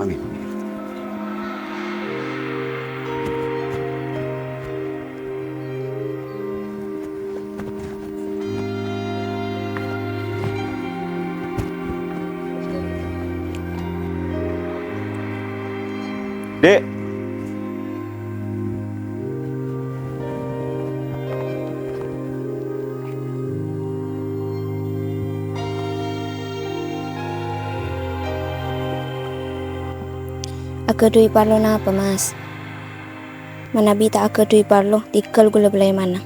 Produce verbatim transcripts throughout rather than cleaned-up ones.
Amin. Dek. Aghâdhuwi parlo napa, Mas? Manabi ta' aghâdhuwi parlo, tèghâl ghulâ bâlâi mennang.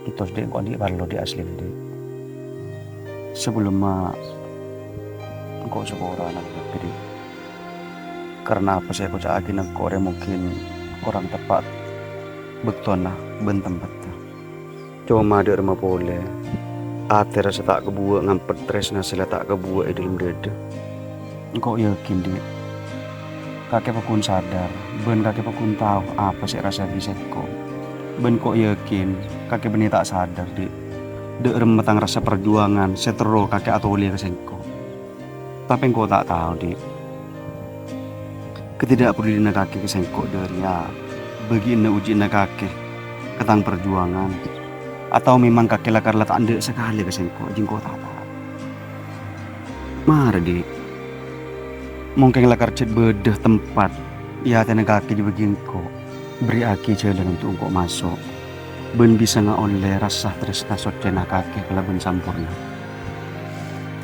Èntos, Dek, engko' andi' parlo, Dek, aslina, Dek. Sabellunna engko' saporana, Dek. Karna apa sè èkoca'aghina engko' rèya mungkin korang teppa' bâktona bân tempadda. Coma dâ' remma polè, atè rassa ta' kabuwâ' ngampet tarèsna sè la ta' kabuwâ' è dhâlem dhâdhâ. Engko' yakin, Dek. Kakè paggun sadar, bân kakè paggun tao apa sè èrassa'aghi sèngko'. Bân ko' yakin, kakè bânnè ta' sadar, Dek, dâ' remma tang rassa parjuwângan sè terro kakè atolè ka sèngko'. Tapè engko' ta' tao, Dek. Ketidakpedulianna kakè ka sèngko' dâ' rèya bâgiyanna ujianna kakè ka tang parjuwângan, atau memang kakè lakar la ta' endâ' sakalè ka sèngko', jiyâ engko' ta' tao. Mara, Dek. Mongkèng lakar jhât bâdâ tempat è atèna kakè jiyâ bâgi engko'. Bherri'aghi jhâlân untuk engko' maso', bân bisa ngaollè rassa tarèsna soccèna kakè kalabân samporna.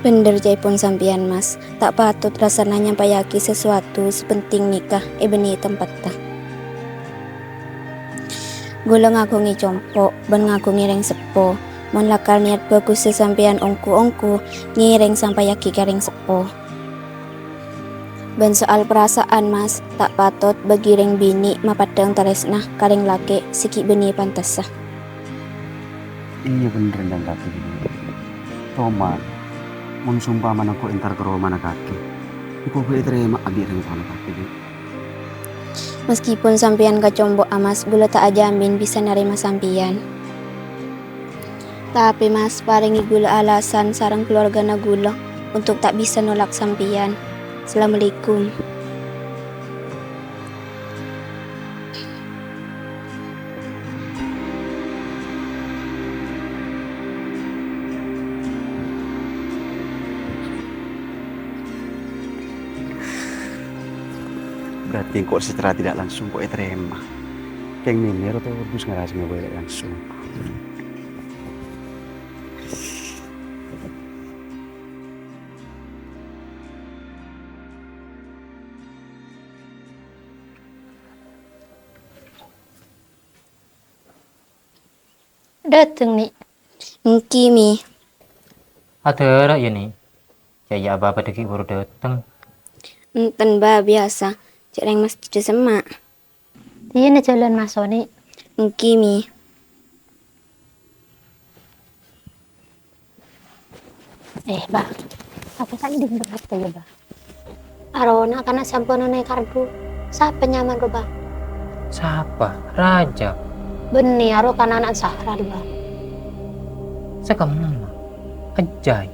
Bhendher ca'èpon sampèyan, Mas. Ta' patot rassana nyampayaghi sasuwatu sè penting nèka è bânnè tempadda. Ghulâ ngaghungè compo' bân ngaghungè rèng seppo. Mon lakar nèyat bhâghussa sampèyan ongghu-ongghu, ngèrèng sampayaghi ka rèng seppo. Bân soal parasa'an, Mas, ta' patot bâgi rèng binè' mapaddhâng tarèsna ka rèng lakè' sè ghi' bânnè pantessa. Iyâ, bhendher, Nyang kakè, Dek. Coma, mon sompamana engko' entar ka romana kakè, engko' bhâi ètarèma'a bi' rèng towana kakè, Dek. Meskipun sampèyan kacompo'a, Mas, ghulâ ta' ajamin bisa narèma sampèyan. Tapè, Mas, parèngè ghulâ alasan sareng kalowargana ghulâ untuk ta' bisa nolak sampèyan. Assalamualaikum. Berarti engko' secara tidak langsung engko' ètarèma. Kèng mèlè ro todus ngarasana bhâi langsung. Dâteng, Ni'. Èngghi, Mi. Adârâ, yâ, Ni'. Jâ' iyâ abâ' padâ ghi' bhuru dâteng. Enten, Ba, biyasa. Jâ' rèng masjidda semma'. Dinna jhâlân maso', Ni'. Èngghi, Mi. Eh, Ba. Apa sè èngghi bârâmma, yâ, Ba? Arona kana' samponna nè' kardhu. Sapa nyamana, Ba? Sapa? Rajab. Bânnè, aro kana' ana'na Sahral, Ba. Sè kemma? Ejjhâi.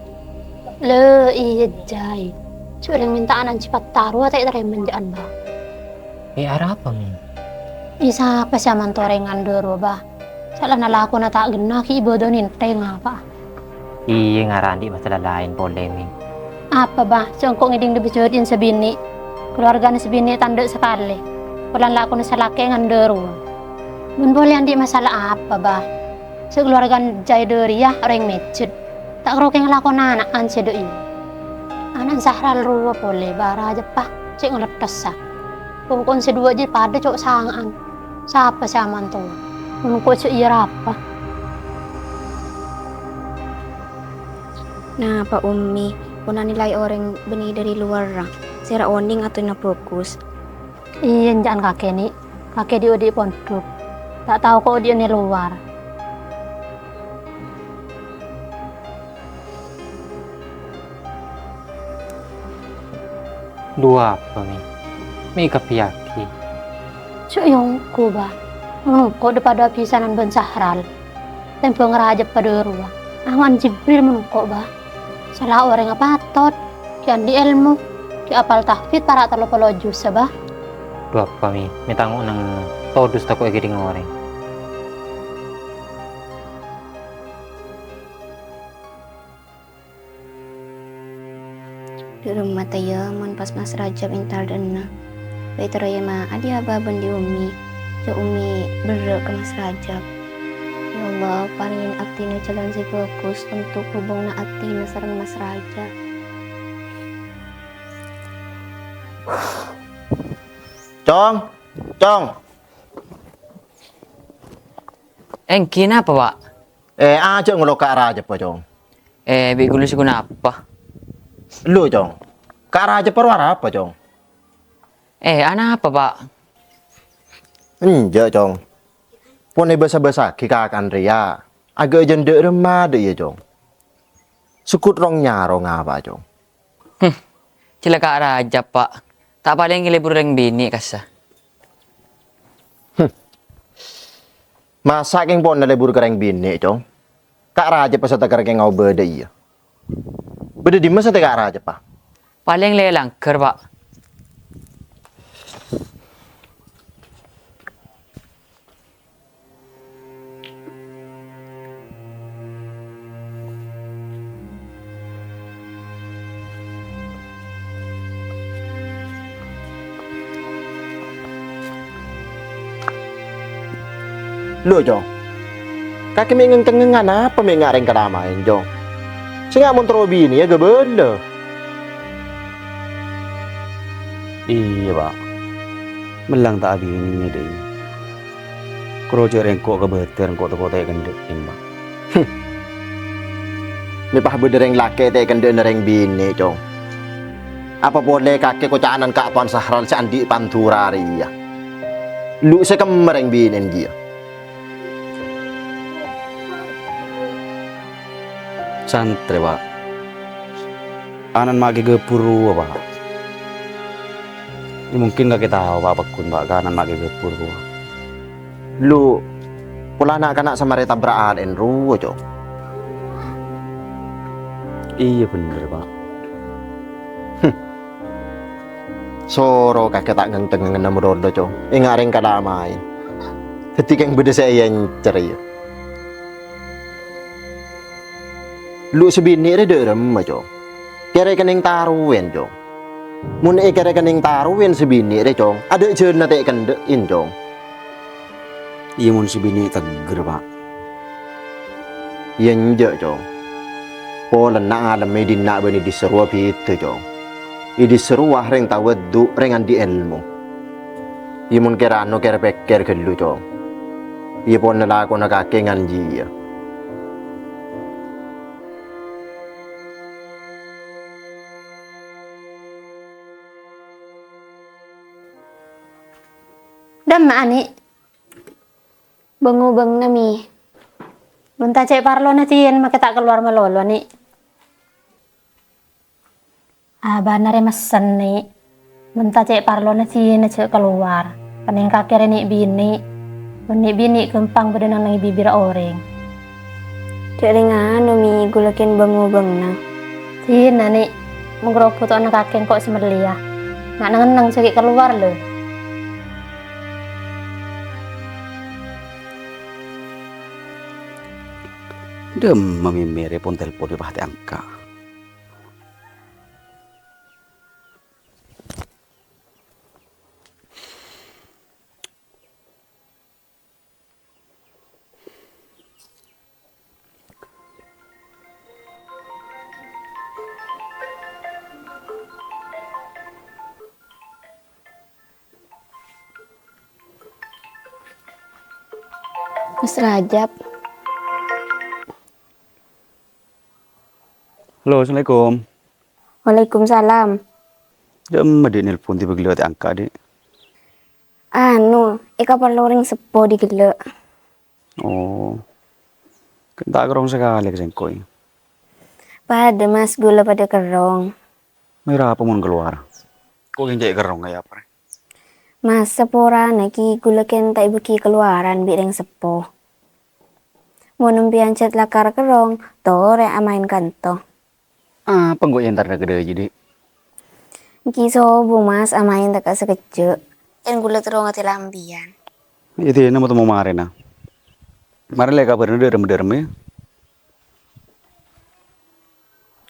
Lè, iyâ, Jhâi. Jhâ' orèng mènta ana'na jhi' pataro ta' ètarèma jâ'ân, Ba. È arapa, Mi? È, sapa sè amanto orèng ghâllu rowa, Ba? Saellana lakona ta' ghenna ghi' bâdâ nènthèng apa'a. Iyâ, ngara andi' masalah laèn polè, Mi. Apa, Ba? Sèngko' ngèdhing dâbâjâdi'ân sè binè'. Kalowargana sè binè' ta' endâ' sakalè. Polana lakona sè lakè' ghâllu rowa. Bân polè andi' masalah apa, Ba? Sè kalowargana Jhâi dâriyâ orèng mèjhât. Ta' karo kèng lakona ana'na sè dâ' iyâ. Ana'na Sahral rowa polè, Ba, Rajab, Ba, cè' ngalettessa. Kongkon sè duwâ' jâ padâ co'-sanga'an. Sapa sè amanto? Mon engko' jâ' iyâ rapa? Napa, Ummi? Pon anilai orèng bânnè dâri lowarra, sèra onèng atèna bhâghus. Iyâ, ènjâ'ân kakè, Ni'. Kakè dhi'-odhi' pondhuk. Ta' tao ko' odi'na è lowar. Duh apa, Mi? Mi' èkabbhiyâghi. Jhâ' iyâ ongghu, Ba. Mon engko' dâ-padâ abhisanan bân Sahral. Tèmbhâng Rajab padâ rowa. Awan Jibril mon engko', Ba. Sala orèngnga patot, ghi' andi' èlmo. Ghi' apal tahfidz para' tello polo juz, Bah. Dhu apa, Mi? Mi tango' neng todus tako' èghiding orèng. Dâ' remma ta' iyâ mon pas Mas Rajab entar dâ' enna'. Bâi terro yâ, Ma, adi' abâ' bân dhi' Ummi. Jhâ' Ummi berrâ' ka Mas Rajab. Ya Allah, parèngè abdhina jalan sè bhâghus untuk hubunganna abdhina sareng Mas Rajab. Cong, Cong. Èngghi napa, Pa'? Eh, ajhâ' ngolok Ka' Rajab, Cong. Eh, bi' ghulâ sè ghun apa? Lu, Cong. Ka' Rajab rowa arapa, Cong? Eh, anapa, Pa'? Enjâ', Cong. Pon èbâsa-bâsaghi kaka'an rèya. Aghâ' jân dâ' remma dâ' iyâ, Cong. Sukut rong-nyarong apa, Cong? Hmm. Cella' Ka' Rajab, Pa'. Ta' palèng èlebur rèng binè' kassa. Hmm. Masa' kèng ponna lebur ka rèng binè', Cong? Ka' Rajab pas atakar kèng aobâ dâ' iyâ. Bâdâ dimma satèya Ka' Rajab, Pa'? Palèng lè langghâr, Pa'. Lu, Cong. Kakè mè' ngèng-cengngèng anapa mè' nga' rèng kalamaèn, Cong? Sènga' mon terro abinèya ghâbâlâ. Iyâ, Pa'. Mellang ta' abinè, dâ' iyâ. Karo jhâ' rèng engko' kabâdâr engko' tako' ta' èkendhâ'in, Pa'. Mè' pas bâdâ rèng lakè' ta' èkendhâ'âna rèng binè', Cong. Apa polè kakè koca'an Ka' Towan Sahral sè andi' pandura rèya? Lu' sè kemma rèng binè'en jiyâ. Santrè, Pa'. Anan ma' ghi' ghâbur rowa, Pa'. Ya, mungkin kakè tao, Pa', paggun, Pa', ka anan ma' ghi' ghâbur rowa. Lu, polana kana' samarè tabrak alè'en rowa, Cong. Iyâ, bhender, Pa'. Huh. Soro kakè ta' ngèng-cengngèngnga malolo, Cong. Ènga' rèng kalamaèn. Dhâddhi kèng bâdâ sè èèncèr, iyâ. Lu' sè binè' rè dâ' remma, Cong? Kèra kennèng tarowèn, Cong. Mon èkèra kennèng tarowèn sè binè' rè, Cong, adâ' jhâlânna ta' èkendhâ'in, Cong. Iyâ, mon sè binè' tegghâr, Pa'. Iyâ enjâ', Cong. Polana alem è dinna' bân è dissa' rowa bhidhâ, Cong. È dissa' rowa rèng tawaddhu, rèng andi' èlmo. Iyâ, mon kèra ano kèra pèkkèr ghâllu, Cong. Iyâ, ponna lakona kakè ngan jiyâ. Dâmma'a, Nè'? Bâng-obângnga, Mi. Bân ta' cè' parlona, Cin, makè ta' kalowar malolo, Nè'. Abâ'na rè messen, Nè'. Bân ta' cè' parlona, Cin, jhâ' kalowar. Kennèng kakè rè nè'-binè'. Bân nè'-binè' ghâmpang bâdâ neng-neng è bibirra orèng. Cè' rèng anu, Mi, ghulâ kèng bâng-obângnga. Cina, Nè', mongghâ rowa bhutowanna kakè engko' sè mellèya. Na' neng-enneng jhâ' ghi' kalowar, lho. Dâmma mèmèrè pon telpon è patè angka'. Mas Rajab. Halo, assalamualaikum. Waalaikumsalam. Dâmma, Dhi', nelpon tiba ghellâ' ta' angka', Dhi'? Anu, èkaparlo orèng seppo dhi' ghellâ'. Oh. Kan ta' kerrong sakalè ka sèngko', yâ. Padâ, Mas, ghulâ padâ kerrong. Mè' arapa mon kalowar? Ko' kèng cè' kerrong kaya apa, rè? Mas, saporana ghi ghulâ kèng ta' èbâghi kalowaran bi' rèng seppo. Mon empèyan jhât lakar kerrong, torè amaèn kanto. Apa engko' èentar ka dâjâ, Dhi'? Èngghi sobung, Mas, amaèn tekka' sakejjhâ'. Kèng ghulâ terro ngatèla' sampèyan. Iyâ, dina ma' temmo marèna. Marè lè kabhârâna dâ' remma-dâ' remma, yâ.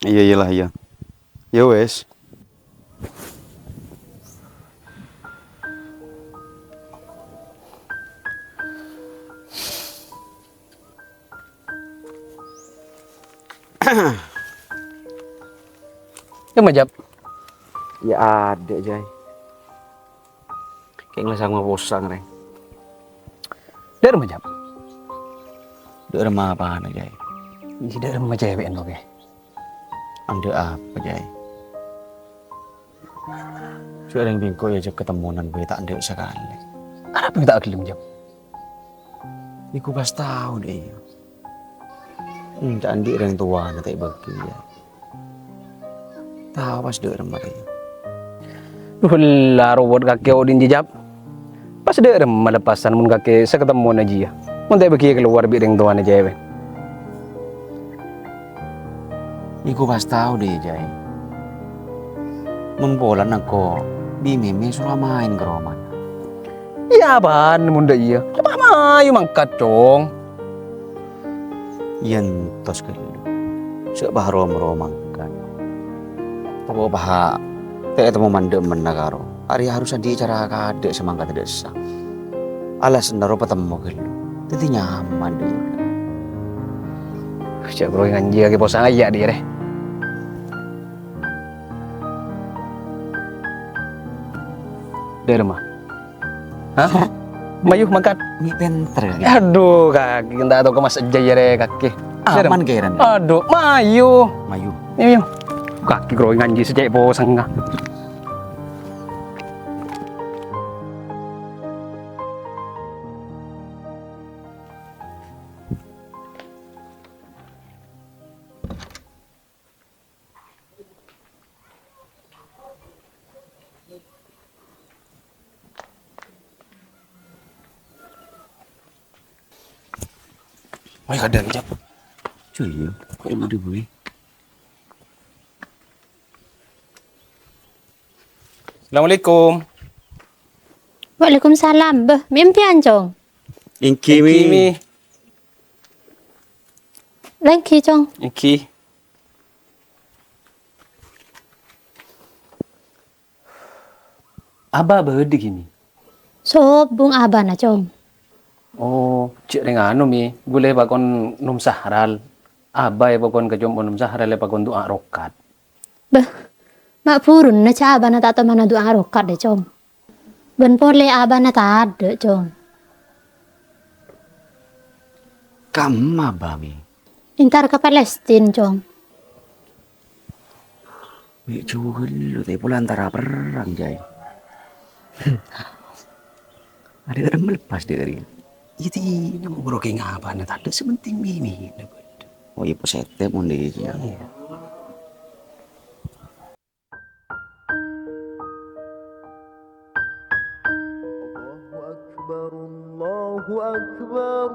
Iyâ, iyâlah, iyâ. Yâ wes. Yâ, Majâp. Yâ, adâ', Jay. Kèng la sanga posang, rèng. Dâ' remma, Jâp? Dâ' remma apana, Jay? Iyâ, dâ' remma cèwè'en, oke. Endâ' apa, Jay? Jhâ' rèng bi' engko' èajhâk katemmonan bhâi ta' endâ' sakalè. Arapa ta' ghellem, Jâp? Èngko' pas tao, dâ' iyâ. Hmm, ta' andi' rèng towana ta' èbâghi, yâ. Tao pas dâ' remma rèya. Dhuh, la robot kakè odi' jiyâ, Jâp. Pas dâ' remma lepasan mon kakè sè katemmona jiyâ. Mon ta' èbâghi kalowar bi' rèng towana cèwè'. Èngko' pas tao, dâ' iyâ, Jay. Mon polana engko' bi' Mimi soro amaèn ka romana. Iyâ, apana mon dâ' iyâ? Pas mayu mangkat, Cong. Yâ entos ghâllu. Jhâ' pas rom-rom mangkat. Pokok pas ta' ètemmo mandhâ' menna karo. Arè harus andi' cara kadâ' sè mangkat dâ' essa. Alasanna ro patemmo ghâllu. Dhâddhi nyaman dâ' iyâ. Jhâ' ro nganjiyâghi posang iyâ, dâ' iyâ, rè. Dâ' remma. Hah? Mayu mangkat. Mè' pènter, kakè. Adhu, kakè, ta' tao kemmas ejjhâ' iyâ rè, kakè. Aman, kèran. Adhu, mayu. Mayu. Mayu. Kakè grogi nganji sè cè' posang, ka. Wah, kadang, Jap. Curiga, kok emang ada gue? Assalamualaikum. Waalaikumsalam. Beh, mimpian, Cong? Èngghi, Mi. Èngghi, Mi. Lèngghi, Cong. Èngghi. Abah bâdâ ghi, Mi. Sobung abahna, Cong. Oh, jhâ' rèng anu, Mi. Ghulâ èpakon Nom Sahral. Abah èpakon ka compo' Nom Sahral èpakon du'a rokat. Bâh, ma' buruna jhâ' abahna ta' tomana du'a rokat, dâ, Cong. Bân polè abahna tadâ', Cong. Kamma, Bâ, Mi? Entar ka Palestina, Cong. Mè' jhâu ghâllu, tè polè antara perrang, jâi. Adâ' remma lepas dâri. Iyâ, dina ngobrol kèng abahna tadâ', sè penting Mimi bâdâ. Oh, iyâ, positif mon dâri. Iyâ. Allahu Akbar, Allahu Akbar.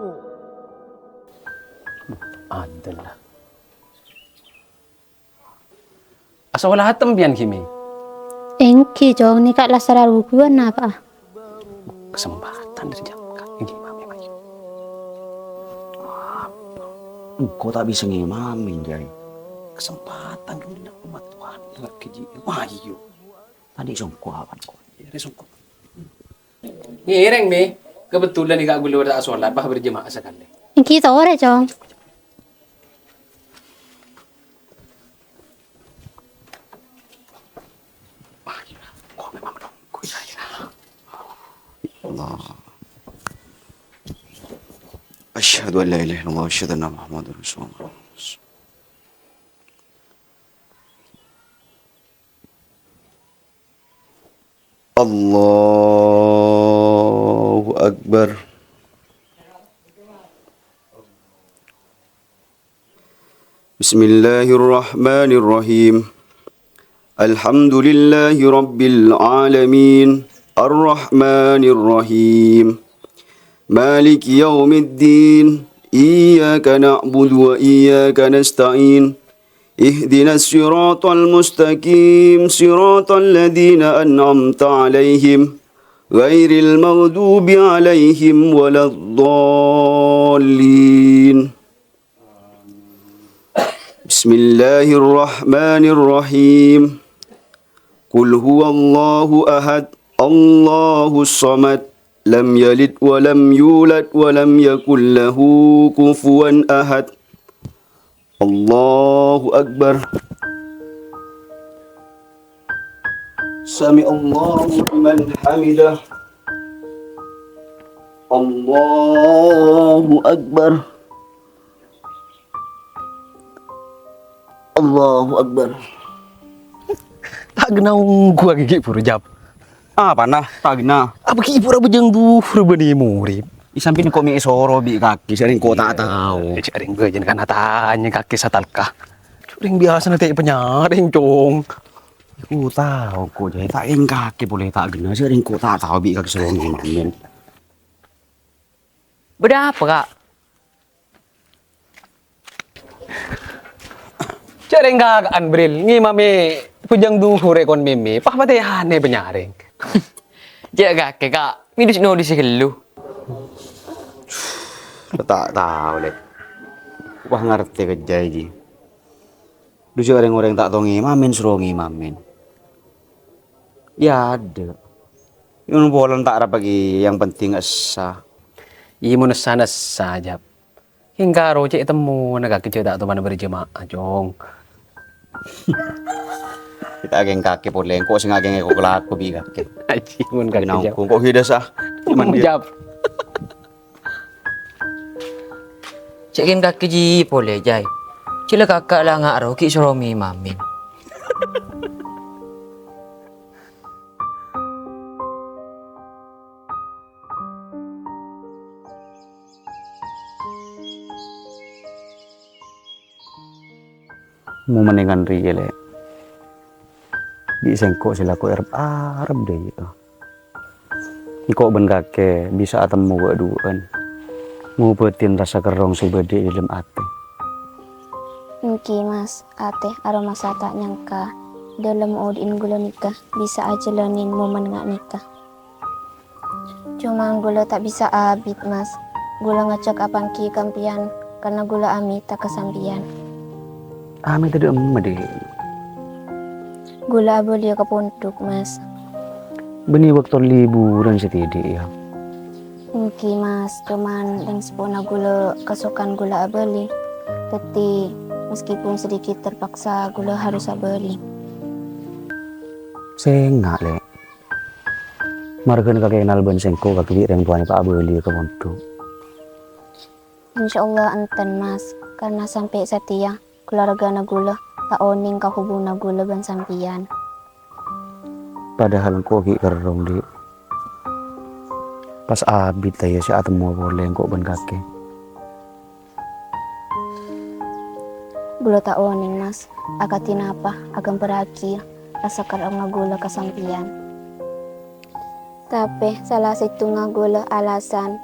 Antelah. Asolat sampèyan, Kimi? Èngghi, Cong, nèka la sara rubuwân apa? Kasempatan dâri jam ka-, èngghi, mami, maju. Engko' ta' bisa ngimami, Jai. Kasempatan dâri umat Tuhan, lagi ji-, maju. Tadi songko awan ko. Iyâ, rè songko. Ngèrèng, Mi. Kebetulan nèka ghulâ bâdâ asolat, pas berjemaah sakalè. Èngghi torè, Cong. Allah. Asyhadu an la ilaha illallah, asyhadu anna Muhammadar Rasulullah. Allahu Akbar. Bismillahirrahmanirrahim. Alhamdulillahi rabbil alamin. Arrahmanirrahim. Maliki yaumiddin. Iyyaka na'budu wa iyyaka nasta'in. اهدنا الصراط المستقيم، صراط الذين أنعمت عليهم، غير المغضوب عليهم ولا الضالين. بسم الله الرحمن الرحيم. قل هو الله أحد، الله الصمد، لم يلد ولم يولد ولم يكن له كفوا أحد. الله أكبر. سمع الله لمن حمده. الله أكبر. Allahu Akbar. Ta' ghenna ongghuwâ ghi' bhuru, Jab. Apana? Ta' ghenna. Apa ghi' bhuru abhâjâng dhuhur bânnè morèp? È, sampèyan kok mè' èsoro bi' kakè, sè rèng kok ta' tao. Jhâ' rèng bhâjâng kan atanya kakè satalka. Jhâ' rèng biyasana ta' panyarèng, Cong. Kok tao kok, Jay. Ta' kèng kakè polè ta' ghenna, sè rèng kok ta' tao bi' kakè soro ngèmamèn. Bâdâ apa, Ka'? Jhâ' rèng kaka'an, Bril, ngèmamè abhâjâng dhuhur è kon mèmè, pas patè anè panyarèng. Jhâ' kakè, Ka', mè' dus-nodus ghâllu. Ta' tao, Lè'. Wah, ngartè kèjjhâ' ghi. Dhu jhâ' rèng-orèng ta' tao ngèmamèn, soro ngèmamèn. Iyâ, adâ'. Yun polana ta' arapa ghi, yang penting essa. Iyâ, mon essa, essa, Jab. Kèng karo cè' temmona kakè jhâ' ta' toman berjemaah, Cong. Ta' kèng kakè polè, engko' sè ngakèngè kok lako bi' kakè. Aji, mon kakè, Jab. Nangkong kok hidâ, sa. Mon, Jab. Cè' kèng kakè ji polè, Jay. Cè' la kaka' la nga' ro ghi' soro mè-mamèn. Momèn è ngan rèya, Lè'. Bi' sèngko' sè lako arep-arep dâ' iyâ. Engko' bân kakè bisa atemmo bâ' dhuwâ'ân, ngobâdhi rassa kerrong sè bâdâ è dhâlem atè. Èngghi, Mas, atè aromasa ta' nyangka, dhâlem odi'na ghulâ nèka bisa ajhâlanè momèn nga' nèka. Coma ghulâ ta' bisa abit, Mas. Ghulâ ngajhâk apangghi ka sampèyan, karna ghulâ amèta ka sampèyan. Amèta dâ' emma, Dhi'? Ghulâ abâliyâ ka pondhuk, Mas. Bânnè bâkto liburan satèya, Dhi', yâ? Èngghi, Mas. Coma rèng seppona ghulâ kasokan ghulâ abâli. Dhâddhi, meskipun sedikit terpaksa, ghulâ harus abâli. Sènga', Lè'. Marghâna kakennal bân sèngko' kakè bi' rèng towana pas abâliyâ ka pondhuk. Insyaallah enten, Mas, karna sampè' satèya kalowargana ghulâ ta' onèng ka hubunganna ghulâ bân sampèyan. Padahal engko' ghi' kerrong, Dhi'. Pas abit, yâ, sè atemmo polè engko' bân kakè. Ghulâ ta' onèng, Mas, akadhi napa aghâmbhârraghi rassa kerrongnga ghulâ ka sampèyan. Tapè sala sèttongnga ghulâ alasan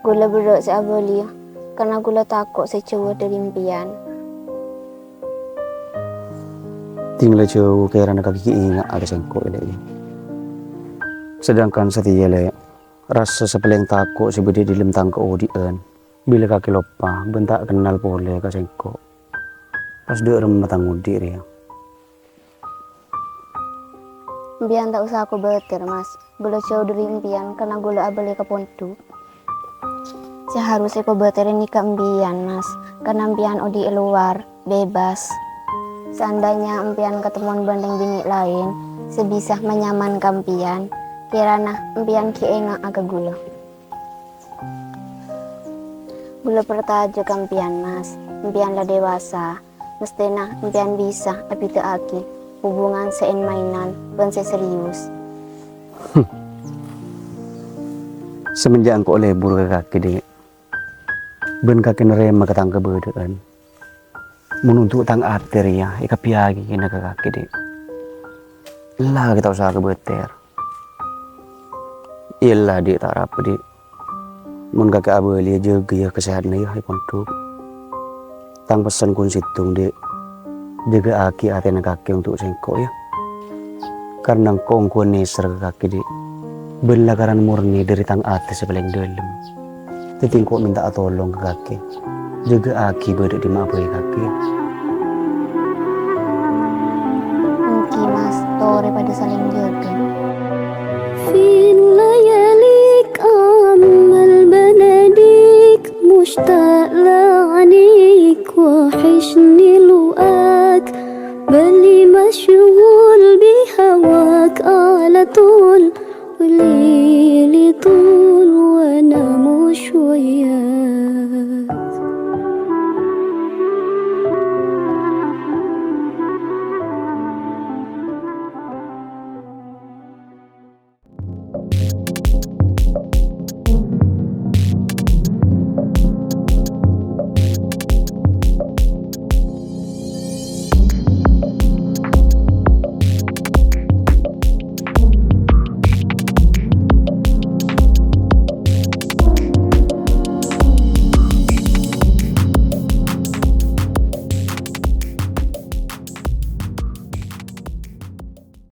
ghulâ berrâ' sè abâliyâ, karna ghulâ tako' sè jhâuwâ dhâri sampèyan. Ding la jhâu kèrana kakè ghi' enga'a ka sèngko', Lè', yâ. Sedangkan satèya, Lè', rassa sè palèng tako' sè bâdâ è dhâlem tang kaodi'ân, bilâ kakè loppa bân ta' kennal polè ka sèngko'. Pas dâ' remma tang odi' rèya. Sampèyan ta' osa kobâtèr, Mas. Ghulâ jhâu dhâri sampèyan karna ghulâ abâli ka pondhuk. Sè harus èkobâtèrè nèka sampèyan, Mas, karna sampèyan odi' è lowar, bebas. Seandainya sampèyan katemmowan bân rèng binè' laèn sè bisa manyaman ka sampèyan, kèrana sampèyan ghi' enga'a ka ghulâ. Ghulâ parcajâ ka sampèyan, Mas. Sampèyan la dewasa. Mesthèna sampèyan bisa abhidhâ'aghi hubungan sè èn-maènan bân sè serius. Semenjak engko' lebur ka kakè, Dhi', bân kakè narèma ka tang kabâdâ'ân. Mon ontok tang atè rèya èkabbhiyâghi kèng ka kakè, Dhi'. Ella kakè ta' osa kobâtèr. Ella, Dhi', ta' arapa, Dhi'. Mon kakè abâliyâ, jâgâ, yâ, kasèhadhânna, yâ, è pondhuk. Tang pessen kun sèttong, Dhi'. Jâgâ'âghi atèna kakè onto' sèngko', yâ. Karna engko' ongghuwân nèser ka kakè, Dhi'. Bân lakaran mornè dâri tang atè sè palèng dâlem. Dâddhi engko' mènta'a tolong ka kakè. Jâgâ'âghi bâdâ è dimma'a bhâi kakè. Èngghi, Mas, torè padâ salèng jâgâ. في الليالي أما البناديك مشتاق لعينيك وحشني لقاك، بالي مشغول بهواك على طول، والليل يطول وأنا مش وياك.